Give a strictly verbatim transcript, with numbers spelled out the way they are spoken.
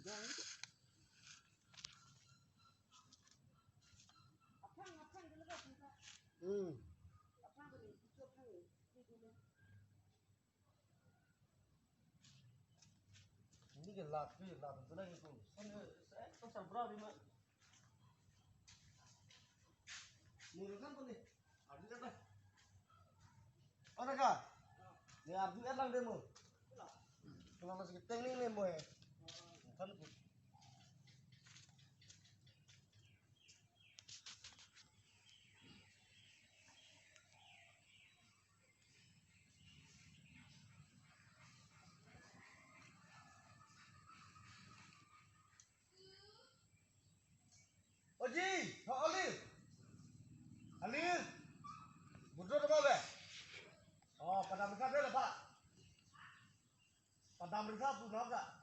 Hmm. Ini ke lat, ke lat, itu lagi tu. Sana, saya tu sabra di mana? Murkan pun ni. Ada apa? Ada kah? Ya, ada lang demo. Kalau masih keteng ni demo eh. Kan Oji, ho Olive. Olive. Budro tama be. Oh, padam risa deh lah, Pak. Padam risa pu na ka.